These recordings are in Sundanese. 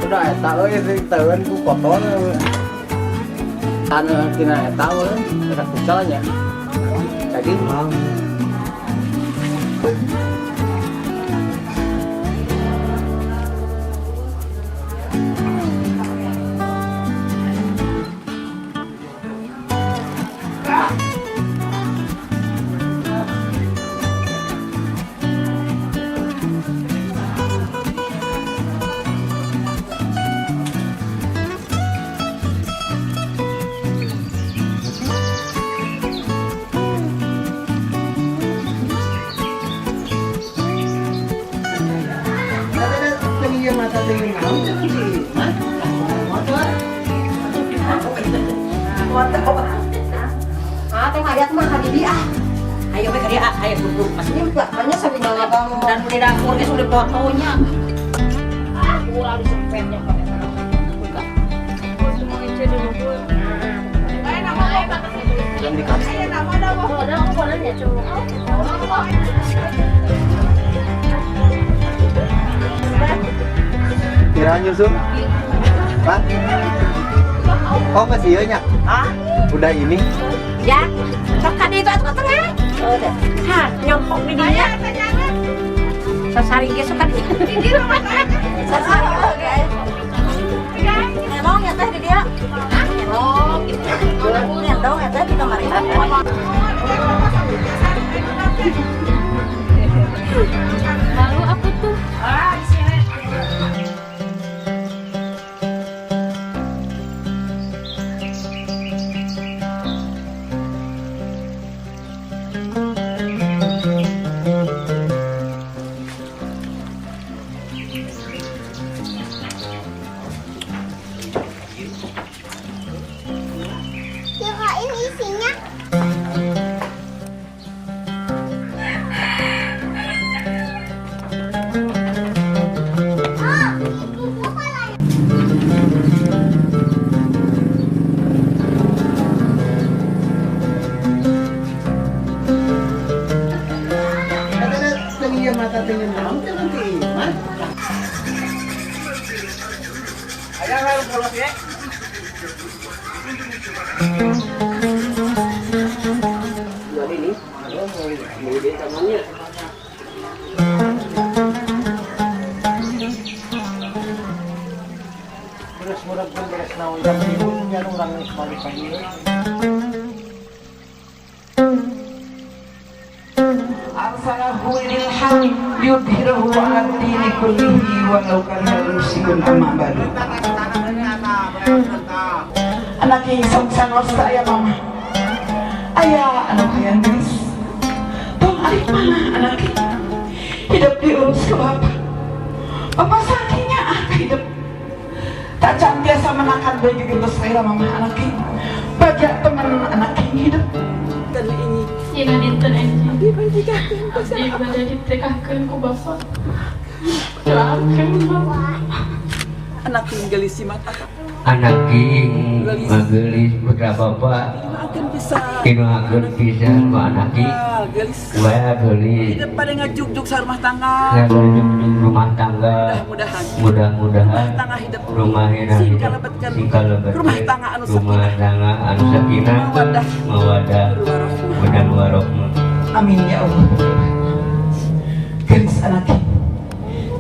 Udah eta euy teueun ku kotor. Taneuh tina eta euy, eta futsal nya. Daging. Ah, teh ngaliat mah ka bibi ah. Ayo we ka dieu, ayo buru masuk. Ini belakangnya sambil ngomong. Dan di dapur ge sudah fotonya. Ah, kurang disempetnya pakai. Buka. Jam dikasih. Kira nyusul? Pak? Oh, masih iya nya? Ah, Udah ini? Ya. Sok ka ditu atuh ka tengah. Hah, nyongkok di dinya. Sasari ge sok ka dieu. Sasari oge. Emang ya teh di dia. Oh, gitu. Ngendong ya teh di kamar ini. Malu aku tuh. Ah, di sini. Kirain isinya. Oh, ibu kalau Aya kan polos ya? Jual ini. Oh, mau dia tamannya. Beres murah pun beres naon jam 3 nya urang geus balik pagi. أرسله للحق ليظهره على الدين كله ولو كره المشركون أما بعد. Anak songsan wasta aya mama. Aya anak hayang gelis. Tong alik mana anak hidup diurus ke bapak. Bapak sakinya ah hidup. Tak biasa menakan bagi gitu saya mama anak Bajak teman anak hidup. Dan ini Dina dinten enjing. Abdi bandikakeun ku Abdi bade ditikahkeun ku Bapak. Doakeun, Bapak. Anak gelis si mata. Anak king magelis putra bapak. Didoakeun pisan. Didoakeun pisan ku anak king. Gelis. Wah, gelis. Hidup pada ngajugjug sarumah tangga. Ngajugjug rumah tangga. Mudah-mudahan. Mudah-mudahan. Rumah tangga hidup. Rumah hidup. Sing kalebetkeun. Sing kalebetkeun. Rumah tangga anu rumah sakinah. Tangga anu sakinah. Mawaddah. Mawaddah. Warahmah. Dan warohmah. Amin ya Allah. Gelis anak.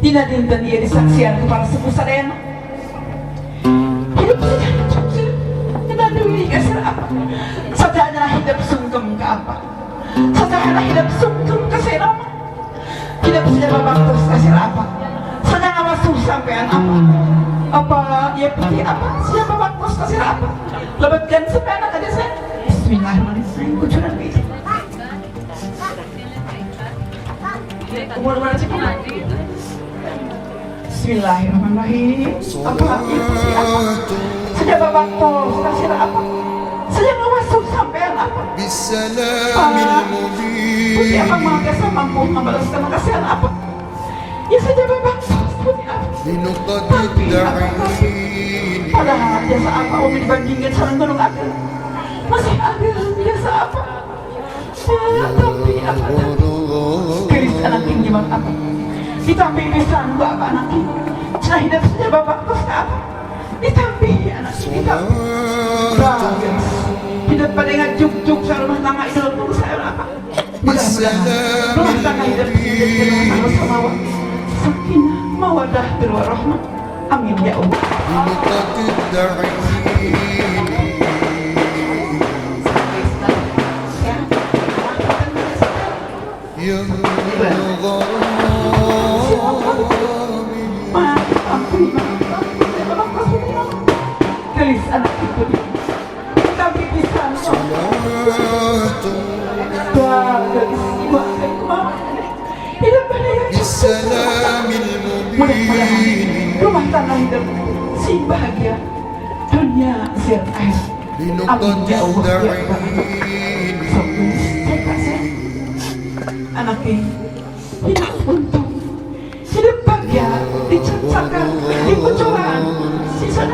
Dina dinten ieu disaksian ku para sepuh sadayana. Hidup saja cucu. Kita deui kasir apa? Sajana hidup sungkem ke apa? Sajana hidup sungkem ke serama. Hidup saja babak terus kasir apa? Sajana masuk sampean apa? Apa ya putih apa? Siapa babak terus kasir apa? Lebetkan sampean anak aja saya. Bismillahirrahmanirrahim. Kucuran ini. Umur mana sih? Bismillahirrahmanirrahim. Apa itu sih apa? Sejak bapak tos kasir apa? Sejak masuk sampean apa? بالسلام Putih apa المبين mau biasa mampu membalaskan kasihan apa? Ya sejak bapak tos putih apa? بنقطة Tapi apa kasih? التعيين. Padahal jasa apa umi dibandingkan sama gunung ageng? Masih ada jasa apa? Ya, tapi apa? Keris anak tinggi bang apa? Ditampi pisan ku apa anak ini. Cenah hidup saja bapak terus apa? Ditampi anak ini. Bagus. Hidup pada ngajuk-juk sa rumah tangga idol terus saya apa? Mudah-mudahan rumah tangga hidup menjadi rumah tangga sakinah, mawadah, dan warahmah. Amin ya Allah. Gelis anak itu. Tapi bisa. Mudah-mudahan rumah tangga hidup si bahagia dunia sir akhir. Amin ya Allah ya Rabbal. Anaknya hidup untung, hidup bahagia, diceritakan, dibocoran, sisa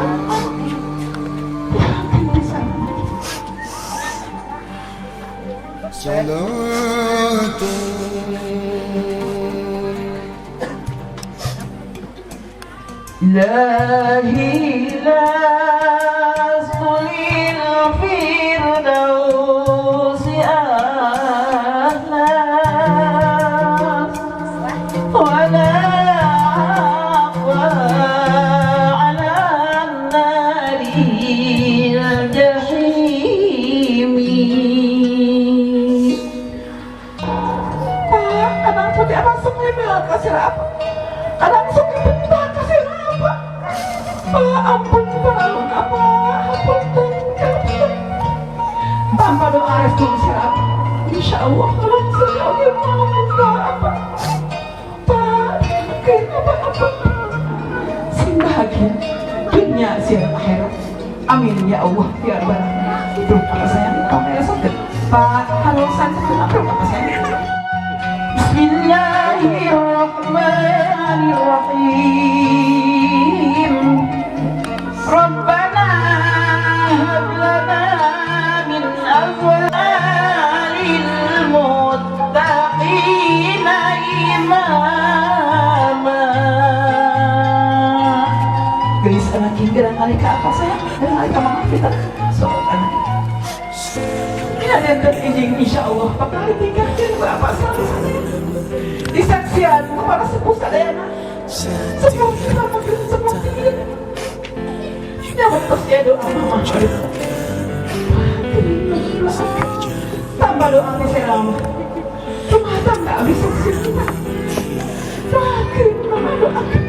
إلهي لست للفردوس أهلا ولا أقوى على النار الجحيم. Kadang putih apa semua kasih apa? Kadang suka bentak kasih apa? Ampun bangun apa? Ampun tanpa doa restu siapa? Insya Allah kalau saya mau minta apa? Pak, kenapa apa? Sing bahagia dunia siap akhirat. Amin ya Allah ya Rabbal alamin. Bro, apa sayang? Kamu ya sakit. Pak, halo santai apa apa sayang? Bismillahirrahmanirrahim. Rabbana hab lana min azwajil muttaqina imama. Gelis anak ini kadang kali ke apa sayang? Kadang kali ke mama kita. So anak ini ada izin insya Allah bakal ditinggalkan berapa sama disaksian kepada sepuh sadayana sepuh sama sepuh ini nyawa terus dia doa mama tambah doa saya lama rumah tangga bisa kita doakan mama doakan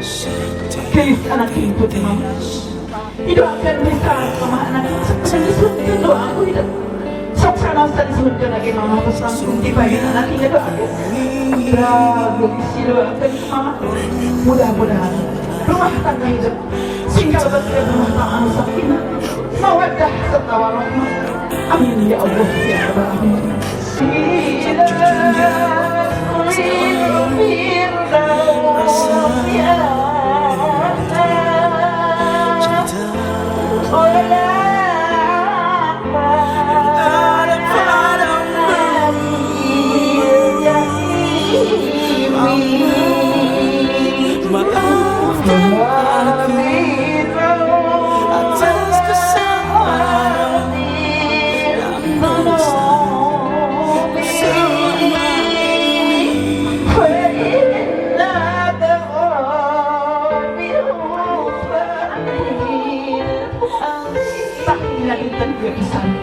gelis anak itu mama didoakan bisa mama anak itu doa aku hidup sok sana disebutkan lagi mama terus langsung dibayar anak ini doakan gelis doakan mama mudah-mudahan rumah tangga hidup sehingga bahagia rumah tangga sakinah mawaddah serta warahmah. Amin ya Allah ya Rabbal alamin. Atas kesalahan dan dosa selama ini.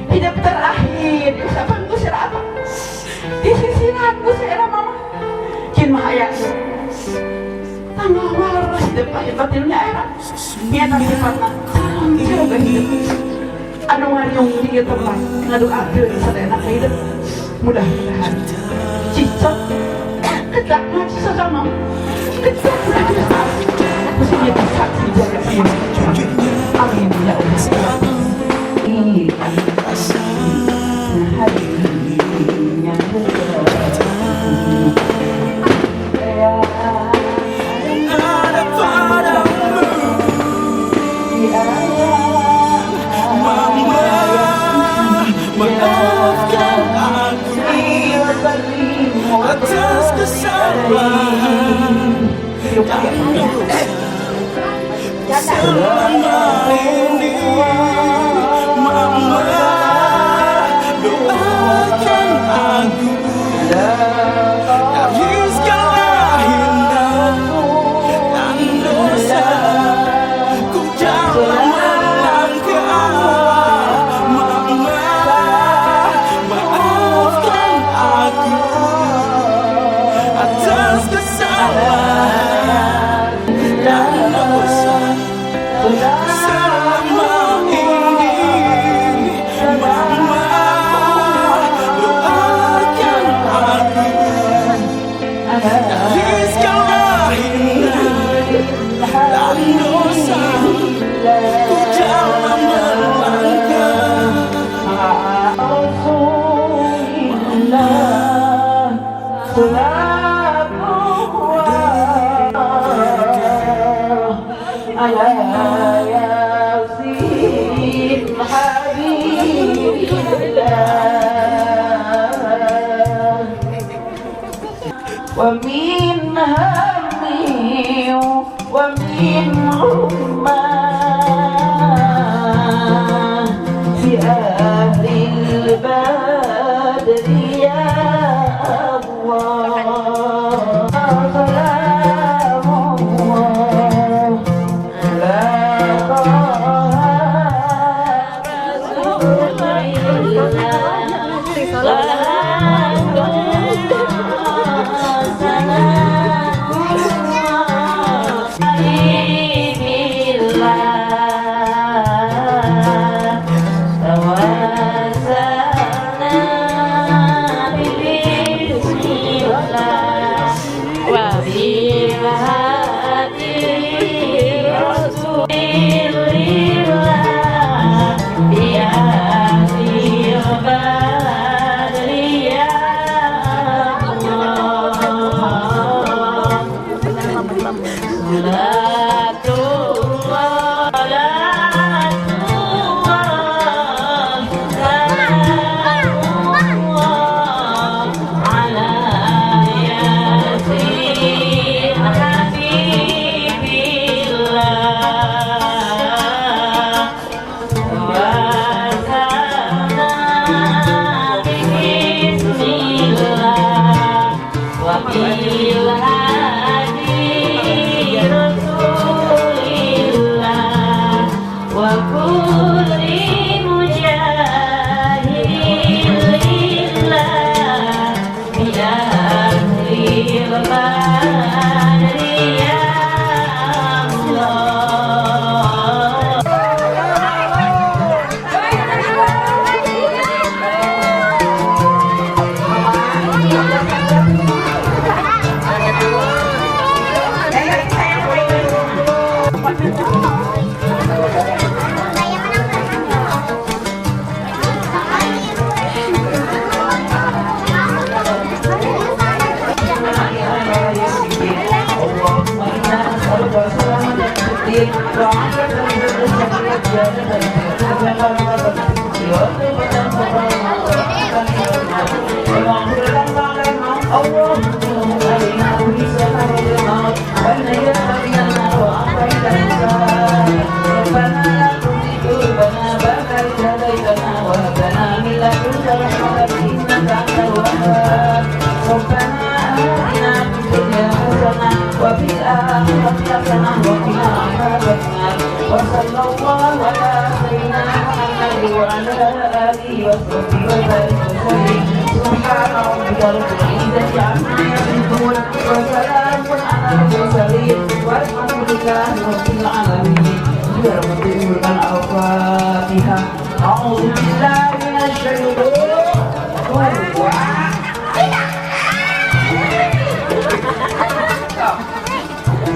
Hidup terakhir usapan ku apa? Di sisiran ku mama. Kin mahayat. Tanggal waras hidup akhir batinnya era. Nyata sifatna. Jaga hidup. Anu ngariung di tempat ngadoakeun sadayana ka hidup. Mudah-mudahan cicok kedak cicok sama kedak mestinya bisa dijaga. Amin ya Allah. Ada padamu, Mama, maafkan aku atas kesalahan. dan dosa. Selama ini Mama doakan aku dari segala hina dan dosa. Ku jalan melangkah. Mama, maafkan aku atas kesalahan dan dosa. Selama ini Mama doakan aku dari segala hina dan dosa. Ku jalan melangkah. ومن همي ومن غمة بأهل البدر يا الله. سلام الله على طه رسول الله.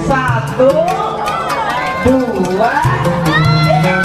Satu, dua, tiga.